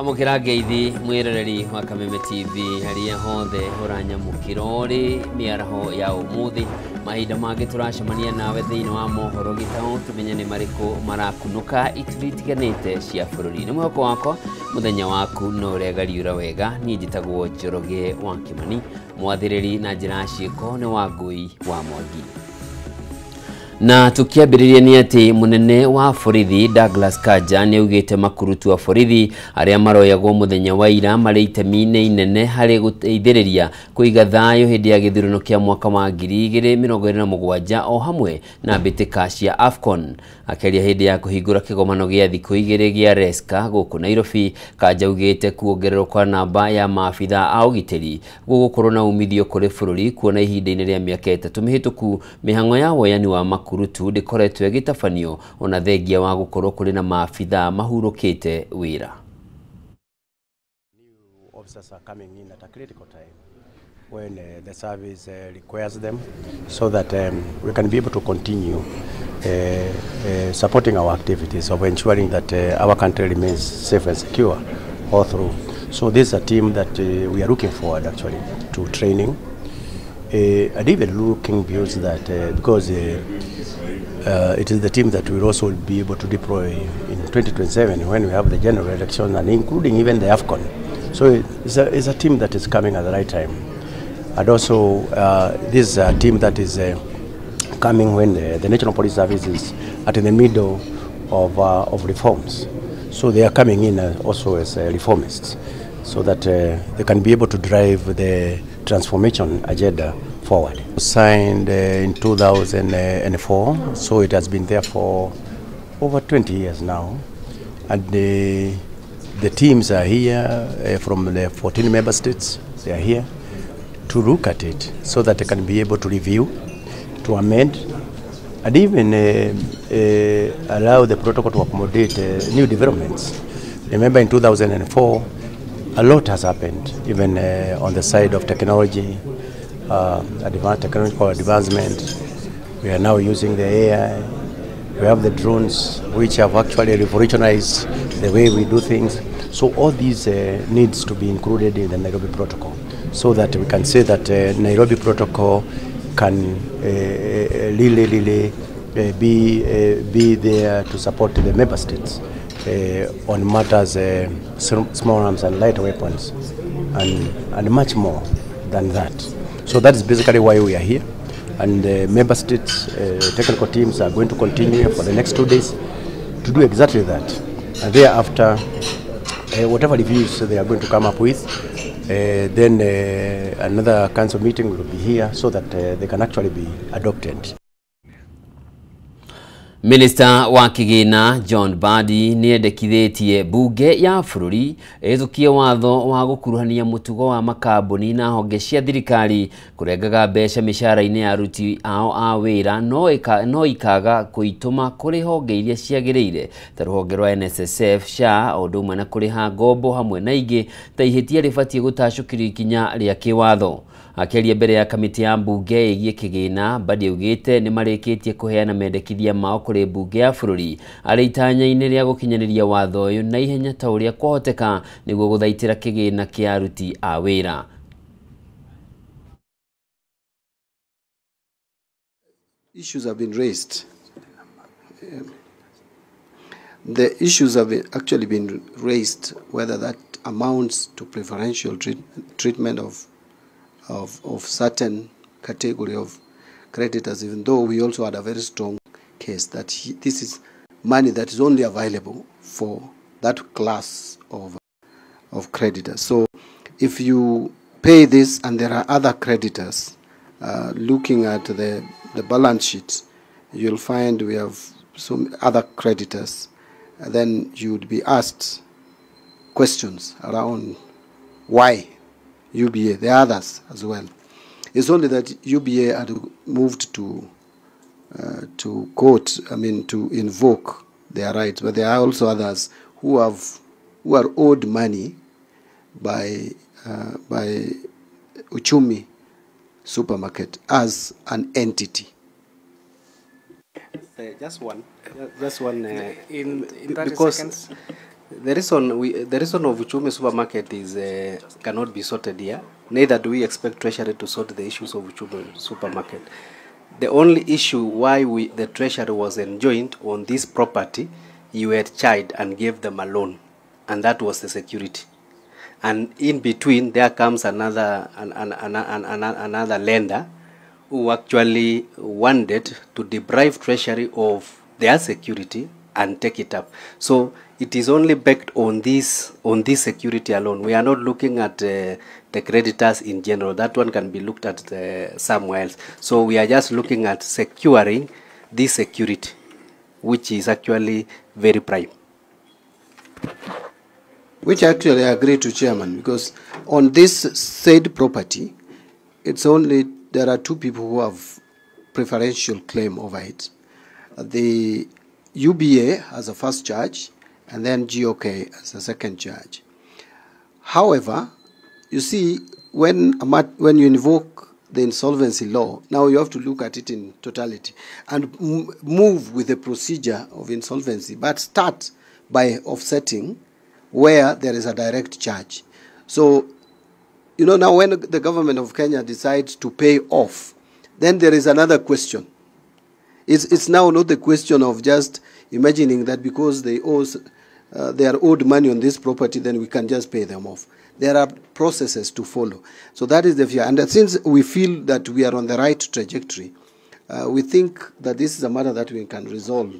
Amũkĩra ngeithi mwĩroreri wa Kameme TV harĩa hothe ũranyamũkĩra ũrĩ mĩaraho ya ũmũthĩ. Mahinda mangĩ tũracemania nawe thĩinĩ wa mohoro gĩtaũ tũmenye nĩ marĩkũ marakunũka ituri itiganĩte cia bũrũri. Nĩ mwĩhoko wakwa mũthenya waku no ũregariũra wega. Niĩ njĩtagwo Njoroge wa Kĩmani, mwathĩrĩri na njĩra ya ciĩko nĩ Wangũi wa Mwangi. Na tukiambĩrĩria nĩ atĩ mũnene wa borithi Douglas Kanja nĩ augĩte makurutu a borithi arĩa maroyagwo mũthenya wa ira marĩ itemi-inĩ inene harĩ gũteithĩrĩria kũiga thayũ hĩndĩ ya gĩthurano kĩa mwaka wa 2027 o hamwe na mbĩtĩka cia AFCON. Akĩaria hĩndĩ ya kũhingũra kĩgomano gĩa thikũ igĩrĩ gĩa Reska gũkũ Nairobi, Kanja augĩte kuongererwo kwa namba ya maabitha a ũgitĩri gũgũkorwo na umithio kũrĩ bũrũri kuona ihinda-inĩ rĩa mĩaka 3 mĩhĩtũku mĩhang'o ya woyani wa makurutu ndĩkoretwo ĩgĩtabanio ona thengia wa gũkorwo kũrĩ na maabitha mahurũkĩte wĩra. New officers are coming in at a critical time when the service requires them, so that we can be able to continue supporting our activities of ensuring that our country remains safe and secure all through. So this is a team that we are looking forward actually to training, and even looking beyond that, because it is the team that we will also be able to deploy in 2027 when we have the general election and including even the AFCON. So it's a team that is coming at the right time. And also this is a team that is coming when the National Police Service is at in the middle of reforms. So they are coming in also as reformists, so that they can be able to drive the transformation agenda forward. Signed in 2004, so it has been there for over 20 years now. And the teams are here from the 14 member states. They are here to look at it so that they can be able to review, to amend, and even allow the protocol to accommodate new developments. Remember, in 2004, a lot has happened, even on the side of technology, advanced technological advancement. We are now using the AI. We have the drones, which have actually revolutionized the way we do things. So all these needs to be included in the Nairobi Protocol, so that we can say that Nairobi Protocol can really, really be there to support the member states on matters small arms and light weapons, and much more than that. So that is basically why we are here. And the member states technical teams are going to continue for the next 2 days to do exactly that. And thereafter, whatever reviews they are going to come up with, then another council meeting will be here so that they can actually be adopted. Minister wa Kigina John Mbadi nĩendekithĩtie bunge ya bũrũri ĩhĩtũkie watho wa gũkuruhania mũtugo wa makambuni na honge cia thirikari kũrengaga mbeca mĩcara-inĩ ya aruti ao a wĩra no ikaga kũitũma kũrĩ honge iria ciagĩrĩire ta rũhonge rwa NSSF, SHA, o ũndũ ũmwe na kũrĩha ngombo hamwe na ingĩ ta ihĩtia rĩbatiĩ gũtacũkĩrio ikinya rĩa kĩwatho. Akĩaria mbere ya kamĩtĩ ya mbunge ĩgiĩ kĩgĩna, Mbadi augĩte nĩ marĩkĩtie kũheana mendekithia mao kũrĩ mbunge ya bũrũri arĩ itanya-inĩ rĩa gũkinyanĩria watho ũyũ na ihenya ta ũrĩa kwahoteka nĩguo gũthaitĩra kĩgĩna kĩa aruti a wĩra. Issues have been raised. The issues have actually been raised whether that amounts to preferential treatment of certain category of creditors, even though we also had a very strong case that this is money that is only available for that class of creditors. So if you pay this and there are other creditors, looking at the balance sheet, you'll find we have some other creditors. And then you would be asked questions around why UBA, the others as well. It's only that UBA had moved to court, I mean, to invoke their rights, but there are also others who are owed money by Uchumi Supermarket as an entity. Just one. Just one. In 30 because seconds. The reason of Uchumi Supermarket is cannot be sorted here. Neither do we expect Treasury to sort the issues of Uchumi Supermarket. The only issue why the Treasury was enjoined on this property, you had charged and gave them a loan, and that was the security. And in between, there comes another lender who actually wanted to deprive Treasury of their security and take it up. So it is only backed on this security alone. We are not looking at the creditors in general. That one can be looked at somewhere else. So we are just looking at securing this security, which is actually very prime. Which actually I agree to, Chairman, because on this said property, it's only there are two people who have preferential claim over it. The UBA has a first charge, and then GOK as a second charge. However, you see, when you invoke the insolvency law, now you have to look at it in totality and move with the procedure of insolvency, but start by offsetting where there is a direct charge. So, you know, now when the government of Kenya decides to pay off, then there is another question. It's now not the question of just imagining that because they are owed money on this property, then we can just pay them off. There are processes to follow. So that is the fear. And since we feel that we are on the right trajectory, we think that this is a matter that we can resolve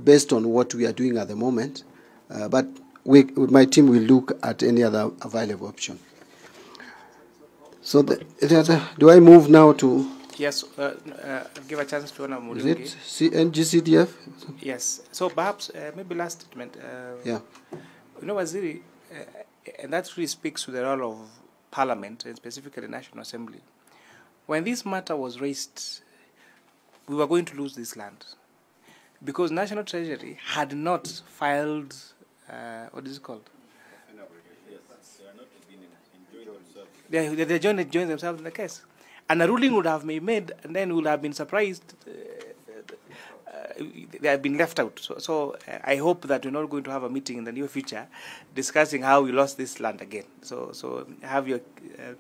based on what we are doing at the moment. But my team will look at any other available option. So do I move now to... Yes, give a chance to Honorable Muriungi. Is it NGCDF? Yes. So perhaps maybe last statement. Yeah. You know, Waziri, and that really speaks to the role of Parliament and specifically the National Assembly. When this matter was raised, we were going to lose this land because National Treasury had not filed, what is it called? They joined themselves in the case. And a ruling would have been made, and then we would have been surprised. They have been left out. So I hope that we're not going to have a meeting in the near future discussing how we lost this land again. So have your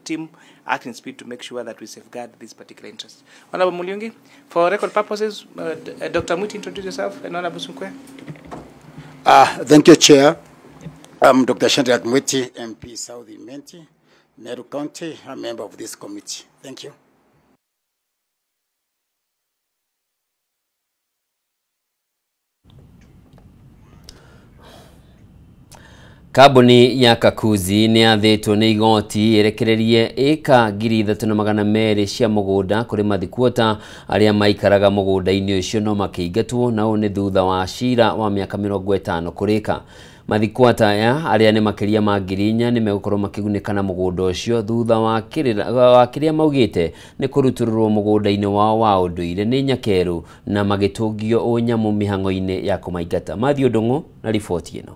team act in speed to make sure that we safeguard this particular interest. Honorable Muriungi, for record purposes, Dr. Mwiti, introduce yourself, and Honorable Sunkwe. Thank you, Chair. I'm Dr. Shadrack Mwiti, MP South Imenti, Meru County, a member of this committee. Thank you. Kambuni ya Kakuzi nĩ yathĩtwo nĩ igoti ĩrekererie ĩka 3,200 cia mũgũnda kũrĩ mathikuota arĩa maikaraga mũgũnda-inĩ ũcio no makĩingatwo, na ũũ nĩ thutha wa cira wa mĩaka 50 kũrĩka. Mathikuota aya arĩa nĩ makĩria ma 4,000 nĩ megũkorwo makĩgunĩka na mũgũnda ũcio thutha wa kĩrĩa maugĩte nĩ kũrutũrũrwo mũgũnda-inĩ wao wa ũndũire nĩ nyakerũ na magĩtũngio ũnyamũ mĩhang'o-inĩ ya kũmaingata. Matthew Ndung'u na riboti ĩno.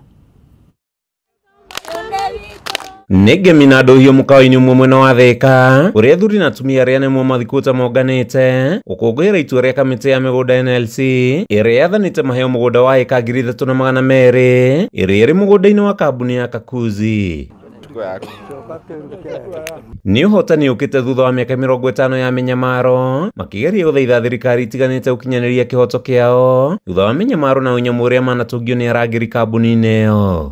Nĩ na ndũhiũ mũkawa-inĩ ũmwe mwena wa Thika ũrĩa athuri na atumia arĩa nĩmo mathikuota monganĩte gũkũngũĩra itua rĩa kamĩtĩ ya mĩgũnda NLC ĩrĩa yathanĩte maheo mũgũnda wa ĩka 3,200 ĩrĩa ĩrĩ mũgũnda-inĩ wa kambuni ya Kakuzi. Nĩ ũhotani ũkĩte thutha wa mĩaka 50 ya mĩnyamaro makĩgeria gũthaitha thirikari itiganĩte gũkinyanĩria kĩhoto kĩao thutha wa mĩnyamaro na ũnyamũ ũrĩa manatũngio nĩ arangĩri kambuni-inĩ ĩyo.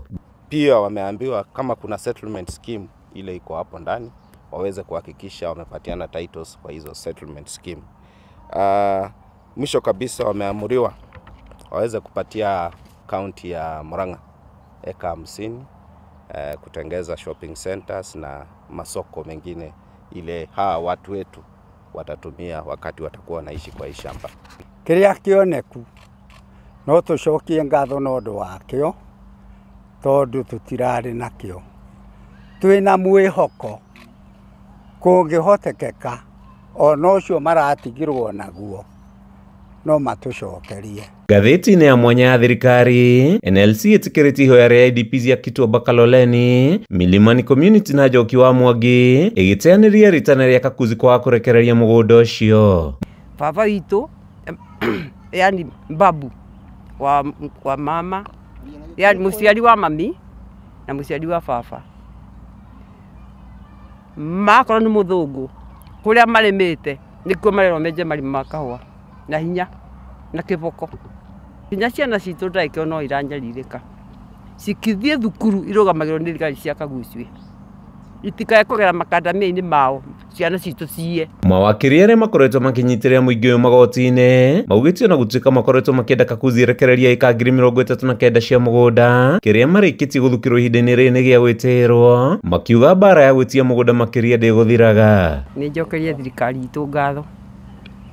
Pia wameambiwa kama kuna settlement scheme ile iko hapo ndani waweze kuhakikisha wamepatiana titles kwa hizo settlement scheme. Mwisho kabisa wameamuriwa waweze kupatia county ya Murang'a eka 50 kutengeza shopping centers na masoko mengine ile hawa watu wetu watatumia wakati watakuwa wanaishi kwa hii shamba. Kiria kioneku no tucokie ngatho no ndu wakio tondu tutirari nakio twina mwihoko kungihotekeka ona ucio maratigirwo naguo no matucokerie. Ngathĩti-inĩ ya mwanya ya thirikari NLC ĩtĩkĩrĩtie ihoya rĩa IDPs ya Kituamba Kaloleni, Milimani Community na Njoki wa Mwangi ĩgĩteanĩria rĩtana rĩa Kakuzi kwaga kũrekereria mũgũnda ũcio. Baba witũ yani babu wa mama Ya mũciari wa mami na mũciari wa baba. Makorwo nĩ mũthũngũ kũrĩa marĩmĩte nĩkuo marerwo menje marima ma kahũa na hinya na kĩboko. Nginya ciana citũ ndagĩka ĩyo no iranyarirĩka. Cikithiĩ thukuru irũgamagĩrwo nĩ thigari cia Kagucue. Itikae kũgera makandamia-inĩ mao ciana citũ ciye. Mawakiri arĩa makoretwo makinyitĩrĩra mũingĩ ũyũ magoti-inĩ maugĩte ona gũtuĩka makoretwo makĩenda Kakuzi erekereria ĩka 39,000 cia mũgũnda kĩrĩa marĩkĩtie gũthukĩrwo ihinda-inĩ rĩrĩ nĩ gĩa gwĩtĩĩrwo, makiuga mbara ya gwĩtia mũgũnda makĩria ndĩgũthiraga. Nĩ njokerie thirikari itũ ngatho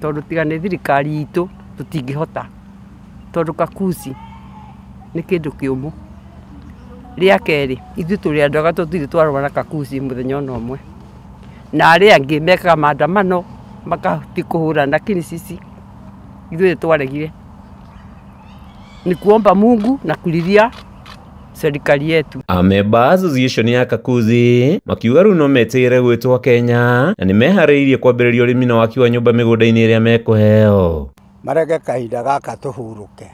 tondũ tiga nĩ thirikari itũ tũtingĩhota, tondũ Kakuzi nĩ kĩndũ kĩũmũ. Rĩa kerĩ ithuĩ tũrĩ andũ aga tũtirĩ twarũa na Kakuzi mũthenya ona ũmwe, na arĩa angĩ mekaga maandamano makahoti kũhũrana, lakini sisi ithuĩ twaregire. Ni kuomba Mungu na kulilia serikali yetu. Amemba association ya Kakuzi makiuga rĩu no metĩĩre gwĩtwo Kenya na nĩmeharĩirie kwambĩrĩria ũrĩmi na waki wa nyũmba mĩgũnda-inĩ ĩrĩa mekũheo. Marege kahinda gaka tũhurũke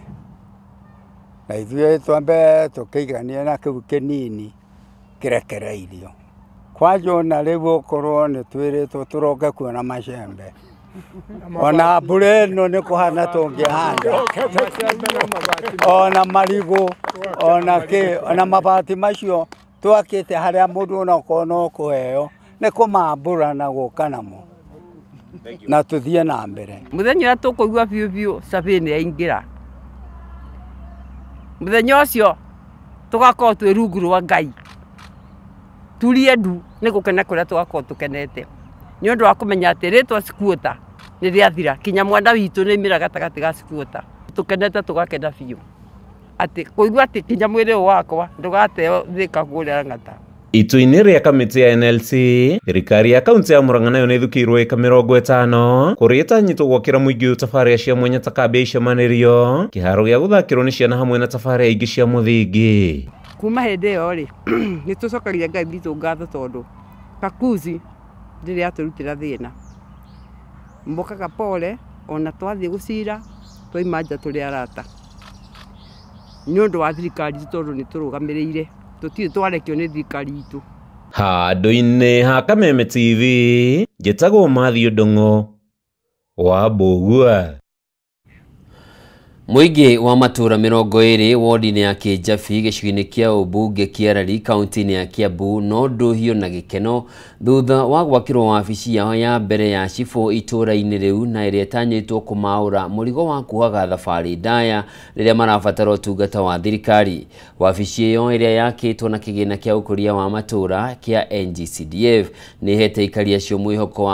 na ithuĩ twambe tũkĩiganie na kĩu kĩnini kĩrekereirio. Kwanja ona rĩu ũkorwo nĩ twĩrĩtwo tũroke kuona macembe, ona mbura ĩno nĩ kũhana tũngĩhanda, ona marigũ, ona kĩ, ona mabati macio twakĩte harĩa mũndũ onakorwo no kũheo nĩ kũmambũra na gũka namo na tũthiĩ na mbere. Mũthenya ũrĩa tũkũigua biũ biũ survey nĩ yaingĩra, mũthenya ũcio tũgakorwo twĩ rungu rwa Ngai, turie ndu nĩ gũkena kũrĩa tũgakorwo tũkenete nĩ ũndũ wa kũmenya atĩ rĩtwa sikuota nĩ rĩathira, kinya mwana witũ nĩ aimĩra gatagatĩ ga sikuota. Tũkenete tũgakena biũ atĩ kũigua atĩ kinya mwĩrĩ ũyũ wakwa ndũgateo thĩka kũrĩa Lang'ata. Itua-inĩ rĩa kamĩtĩ ya NLC, thirikari ya kaunti ya Murang'a nayo nĩ ĩthukĩirwo ĩka 50 kũrĩa ĩtanyĩtwo gwakĩra mũingĩ ũyũ tabarĩra cia mwanya ta kambĩ ya icemanĩrio, kĩharo gĩa gũthakĩrwo nĩ ciana hamwe na tabarĩra ingĩ cia mũthingi. Kuma hĩndĩ ĩyo rĩ nĩ tũcokagia Ngai witũ ngatho tondũ Kakuzi ndĩrĩ yatũrutĩra thĩna. Mokaga pole ona twathiĩ gũcira twaima nja tũrĩ arata nĩ ũndũ wa thirikari tondũ nĩ tũrũgamĩrĩire, tũtirĩ twarekio nĩ thirikari itũ. Handũ-inĩ ha Kameme TV njĩtagwo Matthew Ndung'u wa Mbũgua. Mũingĩ wa matũra 20 wodi-inĩ ya Kĩnjabi gĩcigo-inĩ kĩa ũmbunge kĩa Rari kaunti-inĩ ya Kiambu no ndũhio na gĩkeno thutha wa gwakĩrwo wabici yao ya mbere ya cibũ itũũra-inĩ rĩu na ĩrĩa ĩtanyĩtwo kũmaũra mũrigo wa kuohaga thabarĩ ndaya rĩrĩa marabatara ũtungata wa thirikari. Wabici ĩyo ĩrĩa yakĩtwo na kĩgĩna kĩa ũkũria wa matũũra kĩa NGCDF nĩ ĩhete aikari acio mwĩhoko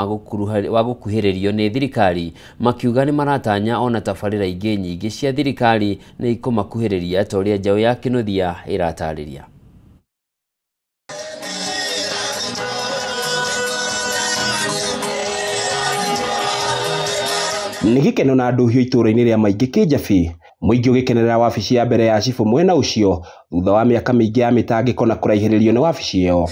wa gũkuhĩrĩrio nĩ thirikari, makiuga nĩ maratanya ona tabarĩra ingĩ nyingĩ cia thirikari nĩ ikũmakuhĩrĩria ta ũrĩa njaũ ya Kĩnuthia ĩratarĩria. Nĩ gĩkeno na ndũhio itũũra-inĩ rĩa Maingĩ Kĩnjabi, mũingĩ ũgĩkenerera wabici ya mbere ya cibũ mwena ũcio thutha wa mĩaka mĩingĩ ya mĩtangĩko na kũraihĩrĩrio nĩ wabici ĩyo.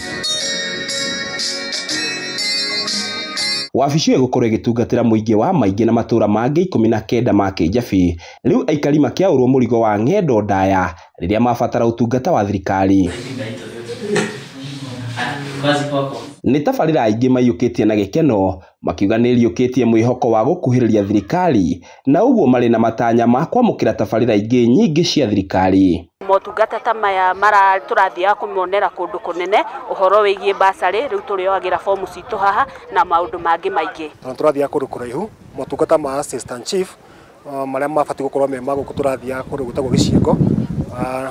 Wabici ĩyo ĩgũkorwo ĩgĩtungatĩra mũingĩ wa Maingĩ na matũũra mangĩ 19 ma Kĩnjabi. Rĩu aikari makĩaũrwo mũrigo wa ng'endo ndaya rĩrĩa mabatara ũtungata wa thirikari. Nĩ tabarĩra aingĩ maiyũkĩtie na gĩkeno makiuga nĩ ĩriũkĩtie mwĩhoko wa gũkuhĩrĩria thirikari na ũguo marĩ na matanya ma kwamũkĩra tabarĩra ingĩ nyingĩ cia thirikari. Motungata ta maya mara tũrathiaga kũmonera kũndũ kũnene ũhoro wĩgiĩ basarĩ, rĩu tũrĩoyagĩra fomu citũ haha na maũndũ mangĩ maingĩ. Tondũ tũrathiaga kũndũ kũraihu, motungata ma assistant chief marĩa mabatiĩ gũkorwo me ma gũkũ tũrathiaga kũndũ gwĩtagwo gĩcigo,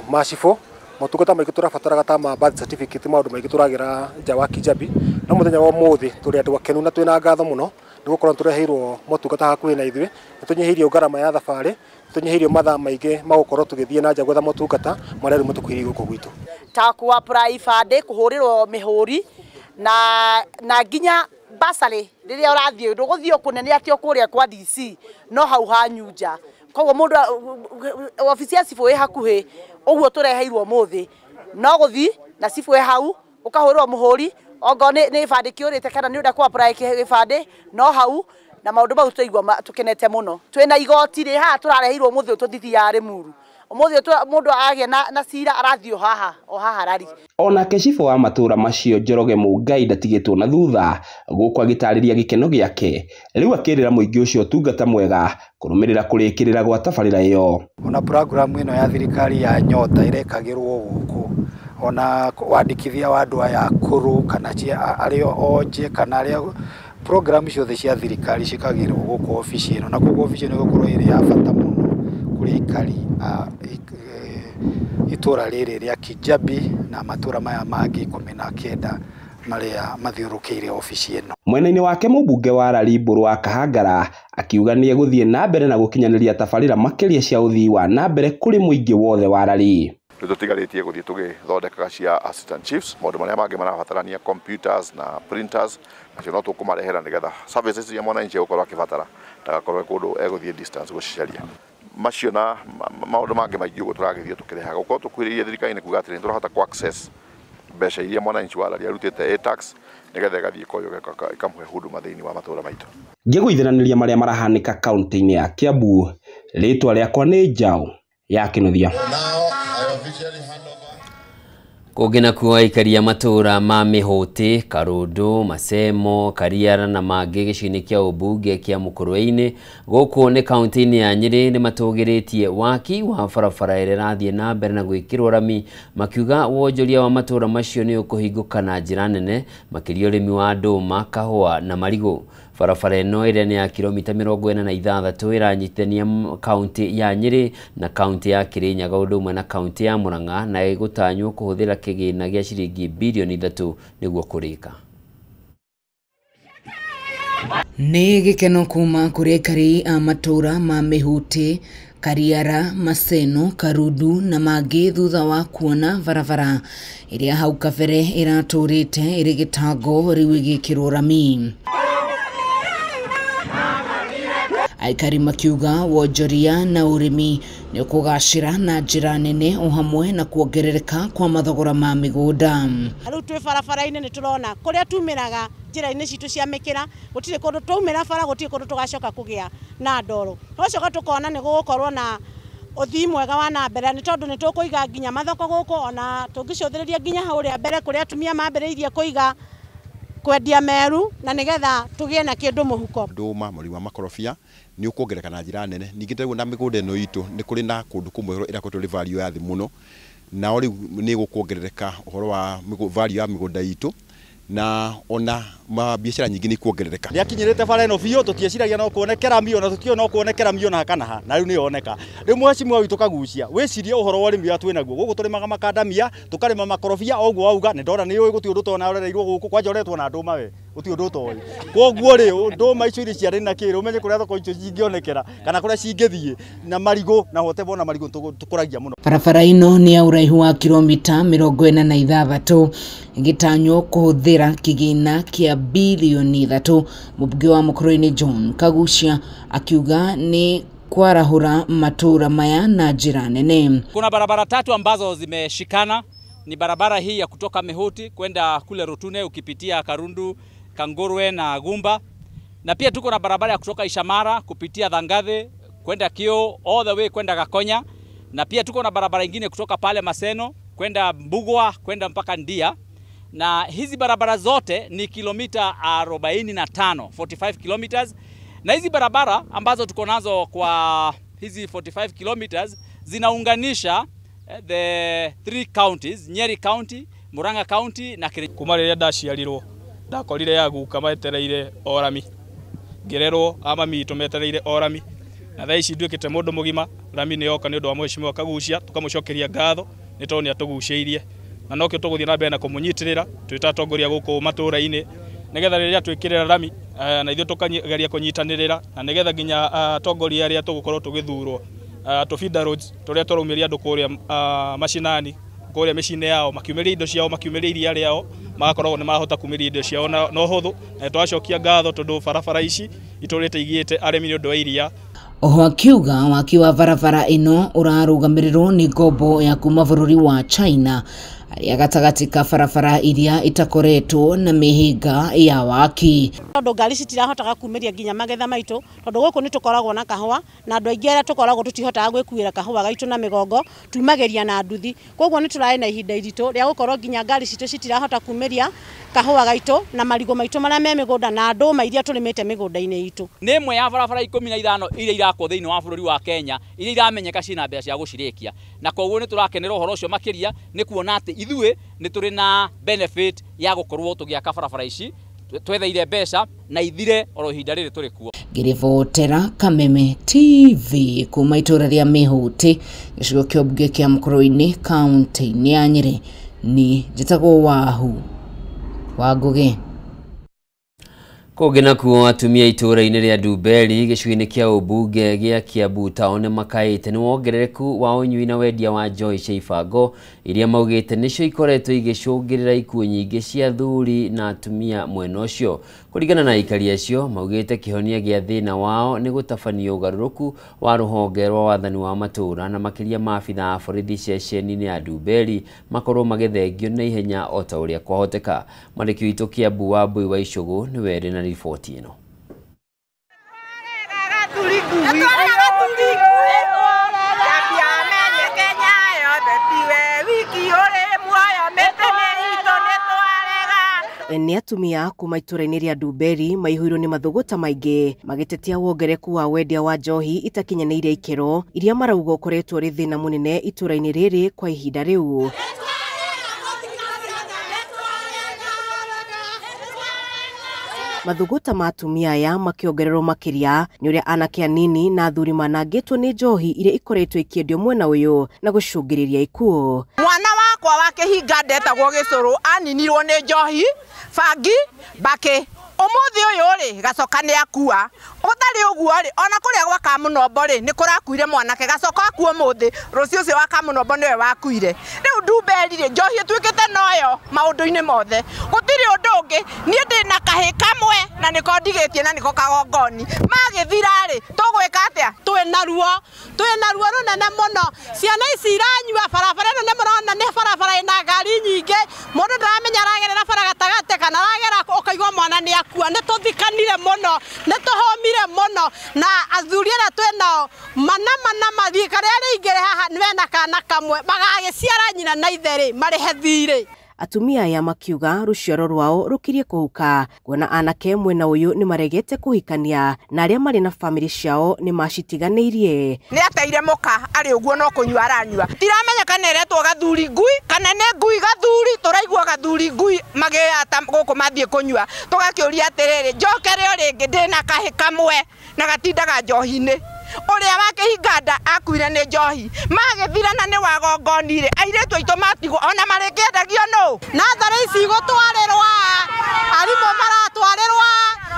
ma cibũ, motungata maingĩ tũrabataraga ta ma birth certificate, maũndũ maingĩ tũragĩra nja wa Kijabi. No mũthenya wa ũmũthĩ tũrĩ andũ akenu na twĩna ngatho mũno nĩ gũkorwo tũreheirwo motungata hakuhĩ na ithuĩ, nĩ tũnyihĩirio ngarama ya thabarĩ, tũnyihĩirio mathaa maingĩ ma gũkorwo tũgĩthiĩ na nja gwetha motungata marĩa rĩu matũkuhĩrĩirie gũkũ gwitũ. Ta ku apply ibandĩ, kũhũrĩrwo mĩhũri na nginya basarĩ rĩrĩa ũrathiĩ ndũgũthiĩ kũnene atĩ o kũrĩa kwa DC no hau hanyu nja. Koguo mũndũ wabici ya cibũ ĩ hakuhĩ ũguo tũreheirwo ũmũthĩ no gũthiĩ na cibũ ĩ hau ũkahũrĩrwo mũhũri okorwo nĩ gĩbandĩ kĩũrĩte kana nĩ ũrenda kũ apply gĩbandĩ no hau, na maũndũ mau twaigua tũkenete mũno. Twĩna igoti rĩ haha tũrareheirwo ũmũthĩ tũtithiaga Rĩmuru, Umuthi mundu agia na cira arathio haha o haha rari. Onake cibũ wa matũra macio Njoroge Mũngai ndatigĩtwo na thutha gũkũ agĩtarĩria gĩkeno gĩake rĩu akĩrĩra mũingĩ ũcio ũtungata mwega kũrũmĩrĩra kũrĩkĩrĩra gwa tabarĩra ĩyo. Ona programu ĩno ya thirikari ya Nyota ĩrekagĩrwo gũkũ, ona wandĩkithia wa andũ aya akũrũ kana arĩa onje kana arĩa programu ciothe cia thirikari cikagĩrwo gũkũ obici ĩno, na koguo obici ĩno ĩgũkorwo ĩrĩ ya bata mũno kũrĩ aikari a itũra rĩrĩ rĩa Kijabi na matũra maya mangĩ 19 marĩa mathiũrũrũkĩire obici ĩno. Mwena-inĩ wake mũmbunge wa Rari Mbũrũ wa Kahangara akiuga nĩ egũthiĩ na mbere na gũkinyanĩria tabarĩra makĩria cia ũthii wa na mbere kũrĩ mũingĩ wothe wa Rari. Rĩu tũtigarĩtie gũthiĩ tũgĩthondekaga cia assistant chiefs, maũndũ marĩa mangĩ marabatarania computers na printers nacio no tũkũmarehera nĩgetha services iria mwananchi egũkorwo akĩbatara ndagakorwo kũndũ egũthiĩ distance gũcicaria. Macio na maũndũ mangĩ maingĩ ũguo tũragĩthiĩ tũkĩrehaga gũkorwo tũkuhĩrĩirie thirikari nĩ kuga atĩrĩ nĩ tũrahota kũ access mbeca iria mwananchi wa Rari arutĩte A-tax nĩgetha ĩgathiĩ ĩkoywo ĩkamũhe huduma thĩinĩ wa matũra maitũ. Ngĩgũithanĩria marĩa marahanĩka kaunti-inĩ ya Kiambu, rĩtwa rĩakwa nĩ Njaũ ya Kĩnuthia. Kũngĩ nakuo aikari a matũra ma Mĩhũtĩ, Karũndũ, Macemo, Kariara na mangĩ gĩcigo-inĩ kĩa ũmbunge kĩa Mũkũrwe-inĩ gũkũ nĩ kaunti-inĩ ya Nyĩrĩ nĩ matũgĩrĩtie waki wa barabara ĩrĩa ĩrathiĩ na mbere na gwĩkĩrwo rami, makiuga wonjoria wa matũra macio nĩ ũkũhingũka na njĩra nene makĩria ũrĩmi wa ndũma, kahũa na marigũ. Barabara ĩno ĩrĩa nĩ ya kilomita 46 ĩranyitithania kaunti ya Nyĩrĩ na kaunti ya Kĩrĩnyaga ũndũ ũmwe na kaunti ya Murang'a na ĩgũtanywo kũhũthĩra kĩgĩna gĩa ciringi bilioni 3 nĩguo kũrĩka. Nĩ gĩkeno kuma kũrĩ aikari a matũra ma Mĩhũtĩ, Kariara, Maseno, Karundu na mangĩ thutha wa kuona barabara ĩrĩa hau kabere ĩratũrĩte ĩrĩ gĩtango rĩu ĩgĩkĩrwo rami. Aikari makiuga wonjoria na ũrĩmi nĩ ũkũgacĩra na njĩra nene o hamwe na kuongerereka kwa mathogora ma mĩgũnda. Rĩu twĩ barabara-inĩ nĩ tũrona kũrĩa tumĩraga njĩra-inĩ citũ cia mĩkĩra gũtirĩ kũndũ twaumĩra bara gũtirĩ kũndũ tũgacoka kũgĩa na ndoro. Tũgacoka tũkona nĩ gũgũkorwo na ũthii mwega wa na mbere nĩ tondũ nĩ tũkũiga nginya mathoko gũkũ ona tũngĩcũthĩrĩria nginya haũrĩa mbere kũrĩa atumia mambĩrĩirie kũiga kwendia meru na nigetha tugie na kindu muhuko. Nduma mũrĩmi wa makorobia nĩ ũkuongerereka na njĩra nene. Ningĩ tarĩu na mĩgũnda ĩno itũ nĩ kũrĩ na kũndũ kũmwe ĩrakoretwo ĩrĩ value ya thĩ mũno, nao rĩu nĩ gũkuongerereka ũhoro wa value ya mĩgũnda itũ na ona mabiacara nyingĩ nĩ ikuongerereka. Nĩakinyĩrĩte bara ĩno biũ tũtieciragia no kuoneke rami ona tũtiũĩ no kuoneke rami ona kana ha na rĩu nĩyoneka. Rĩu mheshimiwa witũ Kagucia wĩcirie ũhoro wa ũrĩmi ũrĩa twĩ naguo gũkũ tũrĩmaga makandamia tũkarĩma makorobia o ũguo wauga nĩ ndona nĩũĩ gũtirĩ ũndũ ũtona ũrereirwo gũkũ kwanja ũretwo na ndũma we gũtirĩ ũndũ ũtoĩ. Koguo rĩ ndũma icio iria ciarĩ na kĩrĩ ũmenye kũrĩa thoko icio cingĩonekera kana kũrĩa cingĩthiĩ na marigũ na hote bona marigũ tũkũragia mũno. Barabara ĩno nĩ ya ũraihu wa kilomita 46 ĩgĩtanywo kũhũthĩra kĩgĩna kĩa bilioni 3. Mũmbunge wa Mũkũrwe-inĩ John Kagucia akiuga nĩ kwarahũra matũra maya na njĩra nene. Kuna barabara tatu ambazo zimeshikana, ni barabara hii ya kutoka Mihuti kwenda kule Rutune ukipitia Karundu, Kangurwe na Gumba, na pia tuko na barabara ya kutoka Ishamara kupitia Dhangathe kwenda Kio all the way kwenda Gakonya, na pia tuko na barabara ingine kutoka pale Maseno kwenda Mbugua kwenda mpaka Ndia. Na hizi barabara zote ni kilomita 45, 45 kilometers. Na hizi barabara ambazo tuko nazo kwa hizi 45 kilometers zinaunganisha the three counties, Nyeri County, Murang'a County na Kirinyaga. Kuma rĩrĩa ndaciarirwo ndakorire ya guka metereire orami, ngĩrerwo a mami witũ metereire orami, na thaa ici nduĩkĩte mũndũ mũgima rami nĩ yoka nĩ ũndũ wa mheshimiwa Kagucia, tũkamũcokeria ngatho nĩ tondũ nĩ atũgucĩirie na nokĩo tũgũthiĩ na mbere na kũmũnyitĩrĩra twĩ ta atongoria gũkũ matũra-inĩ nĩgetha rĩrĩa twĩkĩrĩra rami na ithuĩ tũkageria kũnyitanĩrĩra na nĩgetha nginya atongoria arĩa tũgũkorwo tũgĩthurwo tũ feeder roads tũrĩa tũraumĩria andũ kũrĩa macinani kũrĩa mĩciĩ-inĩ yao makiumĩria indo ciao makiumĩria iria rĩao magakorwo nĩ marahota kumĩria indo ciao na ũhũthũ, na twacokia ngatho tondũ barabara ici itũrĩte igĩte arĩmi nĩ ũndũ wa iria. Oho akiuga waki wa barabara ĩno ũrarũgamĩrĩrwo nĩ ngombo ya kuma bũrũri wa China, arĩa gatagatĩ ka barabara iria itakoretwo na mĩhĩnga ya waki. Tondu ngari citirahotaga kumiria nginya magetha maitu, tondu guku ni tukoragwo na kahua na andu aingi aria tukoragwo tutihotaga gwikuira kahua gaitu na migongo tumageria na nduthi, koguo ni turari na ihinda iritu ria gukorwo nginya ngari citu citirahota kumiria kahua gaitu na marigo maitu maria me migunda na nduma iria turimite migunda-ini itu. Ni imwe ya barabara 15 iria irakwo thiini wa bururi wa Kenya iria iramenyeka cina mbeca cia gucirikia, na koguo ni turakenera uhoro ucio makiria ni kuona ati ithuĩ ni turi na benefit ya gukorwo tugiaka barabara ici twetheire mbeca na ithire oro ihinda riri turi kuo. Ngiribotera Kameme TV kuma itura ria Mihuti gicigo kia mbunge kia Mukurwe-ini kaunti-ini ya Nyeri, ni njitagwo Wahu wa Ngugi. Kũngĩ nakuo atumia itũũra-inĩ rĩa Ndumberi gĩcigo-inĩ kĩa ũmbunge gĩa Kiambu taũni makaĩte nĩ wongerereku wa ũnyui na wendia wa njohi cia ibango iria maugĩte nĩcio ikoretwo igĩcũngĩrĩra ikuũ nyingĩ cia athuri na atumia mwena ũcio. Kũringana na aikari acio maugĩte kĩhonia gĩa thĩna wao nĩ gũtabania ũgarũrũku wa rũhonge rwa wathani wa matũũra na makĩria maabitha a borithi ceceni-inĩ ya Ndumberi makorwo magĩthengio na ihenya o ta ũrĩa kwahoteka. Mwandĩki witũ Kiambu Wambui wa Icũgũ nĩwe ũrĩ na riboti ĩno. Nĩ atumia kuma itũra-inĩ rĩa Ndumberi maihũirwo nĩ mathũgũta maingĩ magĩtetia wongereku wa wendia wa njohi itakinyanĩire ikĩro iria marauga ũkoretwo ũrĩ thĩna mũnene itũra-inĩ rĩrĩ kwa ihinda rĩu. Mathũgũta ma atumia aya makĩongererwo makĩria nĩ ũrĩa anake anini na athuri manangĩtwo nĩ njohi iria ikoretwo ikĩendio mwena ũyũ na gũcũngĩrĩria ikuũ. Mwana wakwa wa kĩhinga ndetagwo Gĩcũrũ aninirwo nĩ njohi bangi mbakĩ. Ũmũthĩ ũyũ rĩ gacoka nĩ akua. Ũtarĩ ũguo rĩ ona kũrĩa gwa Kamũnombo rĩ nĩ kũrakuire mwanake gacoka akua ũmũthĩ, rũciũ ũcio wa Kamũnombo nĩwe wakuire. Rĩu Ndumberi rĩ njohi ĩtuĩkĩte noyo maũndũ-inĩ mothe, gũtirĩ ũndũ ũngĩ. Niĩ ndĩ na kahĩ kamwe na nĩko ndigĩtie na nĩko kagongoni, magĩthira rĩ tũgwĩka atĩa? Twĩna ruo rũnene mũno, ciana ici iranyua barabara ĩno nĩ mũrona nĩ barabara ĩna ngari nyingĩ, mũndũ ndaramenya aragerera bara gatagatĩ kana aragera ũkaigua mwana nĩ akua. Nĩ tũthikanire mũno, nĩ tũhomire mũno na athuri arĩa twĩnao mana mana mathiĩ karĩa rĩingĩ haha nĩ wena kana kamwe magagĩciara nyina na ithe rĩ marĩhe thirĩ. Atumia aya makiuga rũciaro rwao rũkirie kũhuka kuona anake mwena ũyũ nĩ maregete kũhikania na arĩa marĩ na bamĩrĩ ciao nĩ macitiganĩirie. Nĩ ateire mũka arĩ ũguo no kũnyua aranyua, tiramenya kana ĩretwo gathuri ngui kana nĩ ngui gathuri, tũraigua gathuri ngui magĩata gũkũ mathiĩ kũnyua. Tũgakĩũria atĩrĩrĩ, njokere o rĩngĩ ndĩna kahĩ kamwe na gatindaga njohi-inĩ, ũrĩa wa kĩhinga akuire nĩ njohi, magĩthirana nĩ wagongoni rĩ airĩtu aitũ matigwo ona marĩkĩendagio nũ. Natharĩ ici igũtwarĩrwa, arimũ maratwarĩrwa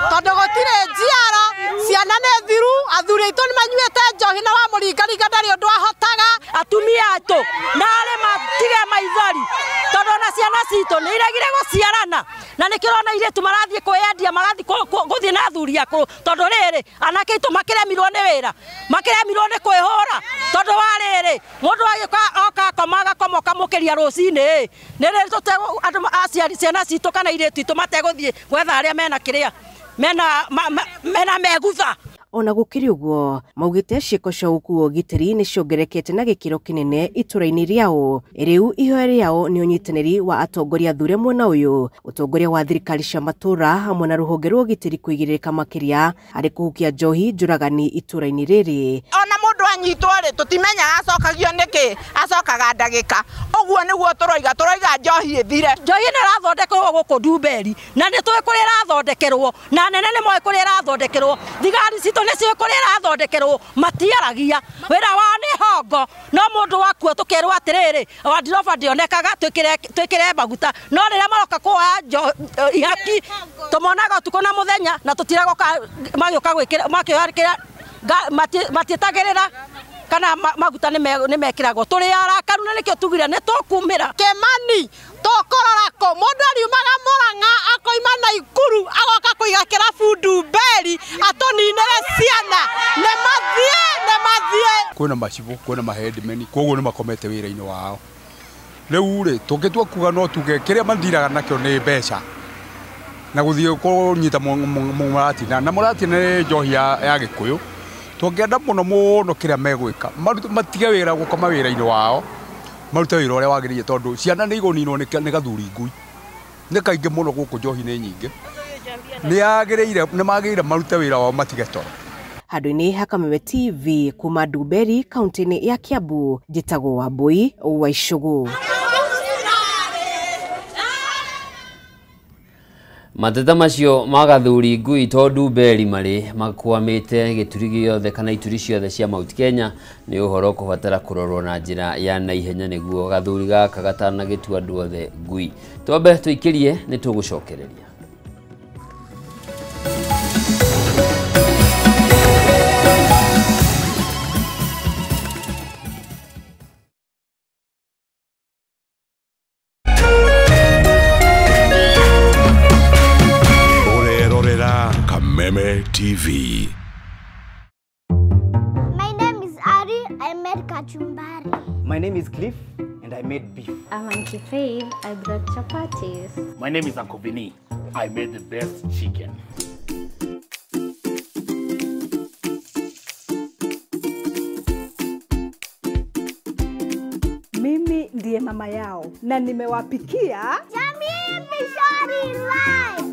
tondũ gũtirĩ njiaro, ciana nĩ thiru, athuri aitũ nĩ manyuĩte njohi na wamũringaringa ndarĩ ũndũ ahotaga. Atumia aitũ na arĩ matige maithori tondũ ona ciana citũ nĩ iregire gũciarana na nĩkĩo ũrona airĩtu marathiĩ kwĩyendia magathiĩ gũthiĩ na athuri akũrũ tondũ rĩrĩ anake aitũ makĩremirwo nĩ wĩra, makĩremirwo nĩ kwĩhũra tondũ wa rĩrĩ mũndũ agĩũka oka akoma agakoma ũkamũkĩria rũcinĩ nĩ rĩrĩ andũ aciari ciana citũ kana airĩtu aitũ mategũthiĩ gwetha arĩa mena kĩrĩa mena megutha. Ona gũkĩrĩ ũguo maugĩte ciĩko cia ũkuo ũgitĩri nĩ ciongerekete na gĩkĩro kĩnene itũra-inĩ rĩao. Rĩu ihoya rĩao nĩ ũnyitanĩri wa atongoria athure mwena ũyũ, ũtongoria wa thirikari cia matũũra hamwe na rũhonge rwa ũgitĩri kũigĩrĩrĩka makĩria harĩ kũhukia njohi njũragani itũra-inĩ rĩrĩ. Ona mũndũ anyitwo rĩ tũtimenyaga acokagio nĩkĩ, acokaga ndagĩka. Ũguo nĩguo tũroiga, tũroiga njohi ĩthire. Njohi ĩno ĩrathondekerwo gũkũ Ndumberi na nĩ tũĩ kũrĩa ĩrathondekerwo na anene nĩ moĩ kũrĩa ĩrathondekerwo, thigari citũ nĩ ciũĩ kũrĩa ĩrathondekerwo, matiaragia wĩra wao nĩ hongo. No mũndũ wakua tũkerwo atĩrĩrĩ wandiroba ndĩonekaga twĩkĩre maguta, no rĩrĩa maroka kuoya ihaki tũmonaga ũtukũ na mũthenya na tũtiragwo magĩũka gwĩkĩra makĩoya matietagĩrĩra kana maguta nĩ mekĩragwo. Tũrĩ arakaru na nĩkĩo tugire nĩ tũkumĩra. Kĩmani tũkũrora kũ, mũndũ ariumaga Mũrang'a akoima Naikuru agoka kũiga kĩrabu Ndumberi atũninĩre ciana, nĩ mathiĩ nĩ mathiĩ. Kwĩna macibũ kwĩna mahendimeni koguo nĩ makomete wĩra-inĩ wao. Rĩu rĩ tũngĩtua kuga no tuge kĩrĩa mathiraga nakĩo nĩ mbeca na gũthiĩ kũnyita mũratina na mũratina nĩ njohi ya Gĩkũyũ. Tũngĩenda mũno mũno kĩrĩa megwĩka matige wĩra gũkoma wĩra-inĩ wao, marute wĩra ũrĩa wagĩrĩire tondũ ciana nĩ igũninwo nĩ gathuri ngui. Nĩ kaingĩ mũno gũkũ njohi nĩ nyingĩ. Nĩ magĩrĩire marute wĩra wao matige toro. Handũ-inĩ ha Kameme TV kuma Ndumberi kaunti-inĩ ya Kiambu, njĩtagwo Wambui wa Icũgũ. Mateta macio ma gathuri ngui to Ndumberi marĩ makwamĩte gĩturi gĩothe kana ituri ciothe cia Mount Kenya nĩ ũhoro kũbatara kũrorwo na njĩra ya naihenya nĩguo gathuri gaka gatanagĩtua andũ othe ngui. Twambe tũikĩrie nĩ tũgũcokereria. Kameme TV. My name is Ari. I made kachumbari. My name is Cliff, and I made beef. I'm Auntie Faith. I brought chapatis. My name is Uncle Vinny. I made the best chicken. Mimi ndiye mama yao na nimewapikia Jamii Pishori Live.